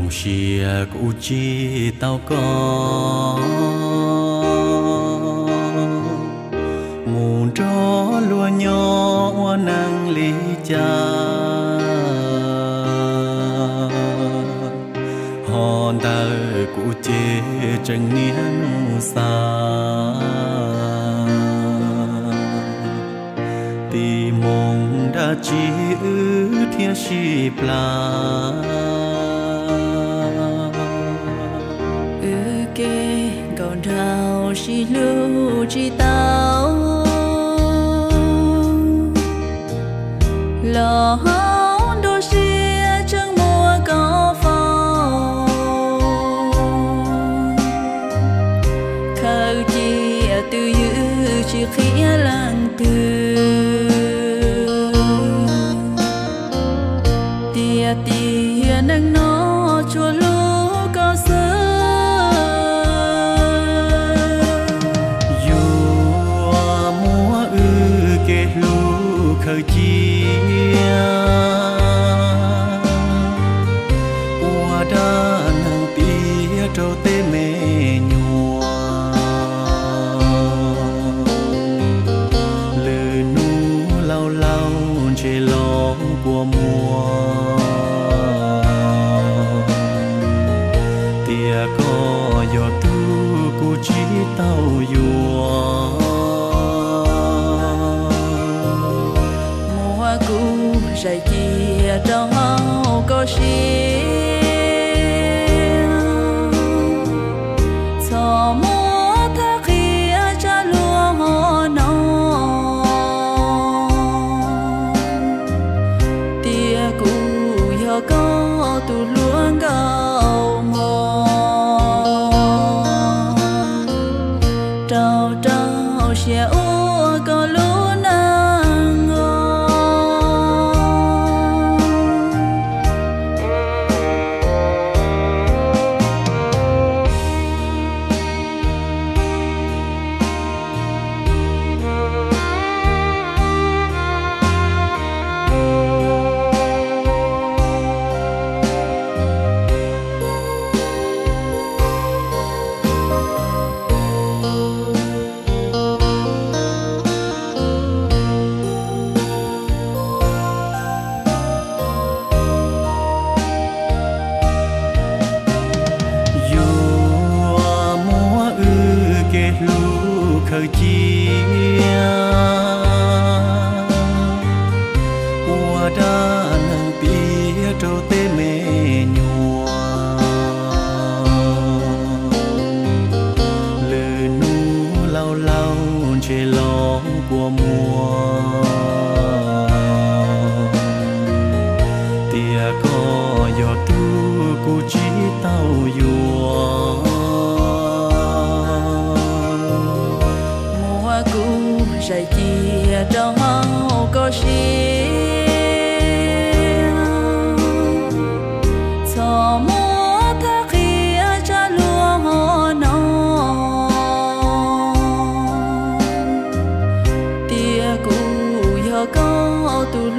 Sia kuv tsis tau koj mus nrog luag nyob ua neej li cas, ho ntawm kuv ces tseem niaj hnub xav tis hmoov dab tsi wb thiaj sib plas. Wb kev nkaum nraug sib hlub tsis tau, los hauv nruab siab tseem muaj koj faus. Khaws cia twj ywm tsis qhia leej twg, tiam sis neej no tsuas hlub koj xwb. Yuav muab wb kev hlub khaws cia ua dab neeg piav rau tej me nyuam. Lwm hnub laus laus ntshe los kua muag, tias koj yog tus kuv tsis tau yuav. Muab kuv zais cia rau hauv koj siab, txhob muab thaj qhia tsa luag hov no, tias kuv yog koj tus hluas nkauj hmov, rau rau siab ua koj lub neej os. Yuav muab wb kev hlub khaws cia ua dab neeg piav rau tej me nyuam. Lwm hnub laus laus ntshe los kua muag, tias koj yog tus kuv tsis tau yuav. Muab kuv zais cia rau hauv koj siab, txhob muab thaj qhia tsa luag hov no, tias kuv yog koj tus